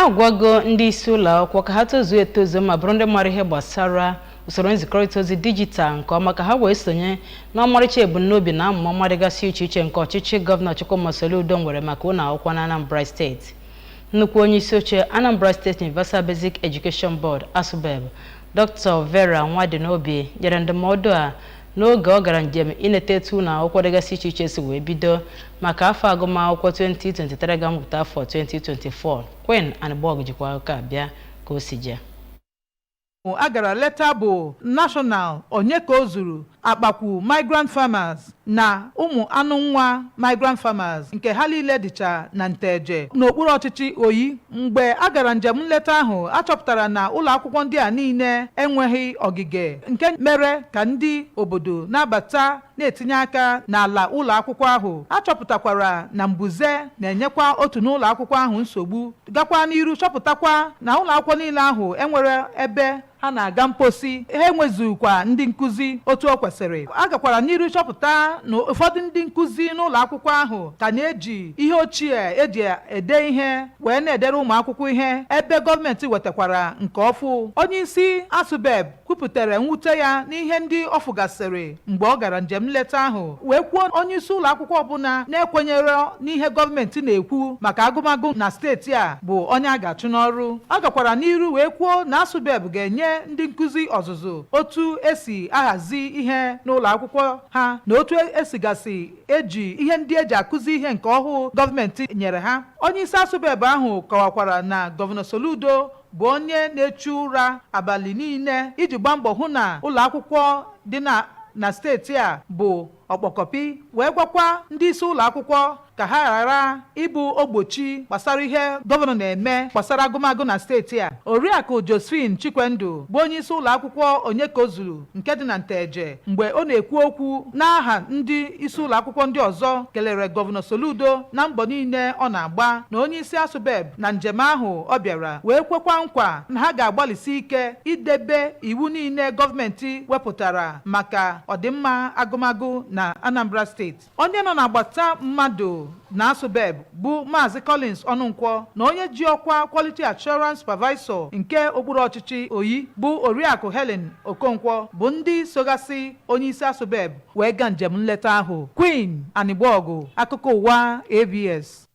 Agwago ndị isi ụlọ akwụkwọ ka ha tozuo etozu ma bụrụ ndị mara ihe gbasara usoro nzikọrịta ozi dijitalụ nke ọma ka ha wee sonye n'ọmarịcha ebumnobi na amụma ọma dịgasị iche iche nke ọchịchị Gọvanọ Chukwuma Soludo nwere maka ụlọ akwụkwọ na Anambra Steeti. Nnukwu onye isi oche Anambra State Universal Basic Education Board, ASUBEB, Dr. Vera Nwadinobi nyere ndụmọdụ a n'oge ọ gara njem inete etu ụlọ akwụkwọ dịgasị iche iche si wee bido maka afọ agụmakwụkwọ 2023 ga-amụpụta afọ 2024. Queen Anịgbọgụ jikwa akụkọ a bịa ka o si jee. A gara leta bụ National Onyekaozuru Akpakwu Migrant Farmers na Ụmụ Anụ Nwa Migrant Farmers nke ha niile dịcha na Nteje n'okpuru ọchịchị Oyi. Mgbe a gara njem nleta ahụ, a chọpụtara na ụlọ akwụkwọ ndị a niile enweghị ogige nke mere ka ndị obodo na-abata na-etinye aka n'ala ụlọ akwụkwọ ahụ. A chọpụtakwara na mbuze na-enyekwa otu n'ụlọ akwụkwọ ahụ nsogbu, gakwa n'iru chọpụtakwa na ụlọ akwụkwọ niile ahụ enwere ebe ha na-aga mposi, ha enwezukwa ndị nkụzi otu o kwesịrị. A gakwara n'iru chọpụta na ụfọdụ ndị nkụzi n'ụlọ akwụkwọ ahụ ka na-eji ihe ochie eji ede ihe wee na-edere ụmụ akwụkwọ ihe, ebe gọọmenti wetakwara nke ọfụ. Onye isi ASUBEB kwupụtara mwute ya n'ihe ndị ọ fụgasịrị mgbe ọ gara njem nleta ahụ, wee kwuo onye isi ụlọ akwụkwọ ọbụla na-ekwenyere n'ihe gọọmenti na-ekwu maka agụmagụ na steeti a bụ onye a ga-achụ n'ọrụ. Ọ gakwara n'iru wee kwuo na ASUBEB ga-enye ndị nkụzi ọzụzụ otu esi ahazi ihe n'ụlọ akwụkwọ ha na otu esigasị eji ihe ndị eji akụzi ihe nke ọhụụ gọọmenti nyere ha. Onye isi ASUBEB ahụ kọwakwara na Gọvanọ Soludo bụ onye na-echu ụra abalị niile iji gbaa mbọ hụ na ụlọ akwụkwọ dị na steeti a bụ ọkpọkọpị, wee gwakwa ndị isi ụlọ akwụkwọ ka ha ghara ịbụ ogbochi gbasara ihe gọvanọ na-eme gbasara agụmagụ na steeti a. Oriakụ Josephine Chikwendụ bụ onye isi ụlọ akwụkwọ Onyekozuru nke dị na Nteje, mgbe ọ na-ekwu okwu n'aha ndị isi ụlọ akwụkwọ ndị ọzọ, kelere Gọvanọ Soludo na mbọ niile ọ na-agba na onye isi ASUBEB na njem ahụ ọ bịara, wee kwekwa nkwa na ha ga-agbalịsi ike idebe iwu niile gọọmenti wepụtara maka ọdịmma agụmagụ na Anambra Steeti. Onye nọ n'agbata mmadụ na ASUBEB bụ Maazị Collins Ọnụnkwọ na onye ji ọkwa Quality Assurance Supervisor nke okpuru ọchịchị Oyi bụ Oriakụ Helen Okonkwo bụ ndị sogasị onye isi ASUBEB wee gaa njem nleta ahụ. Queen Anịgbọgụ, akụkọ ụwa ABS.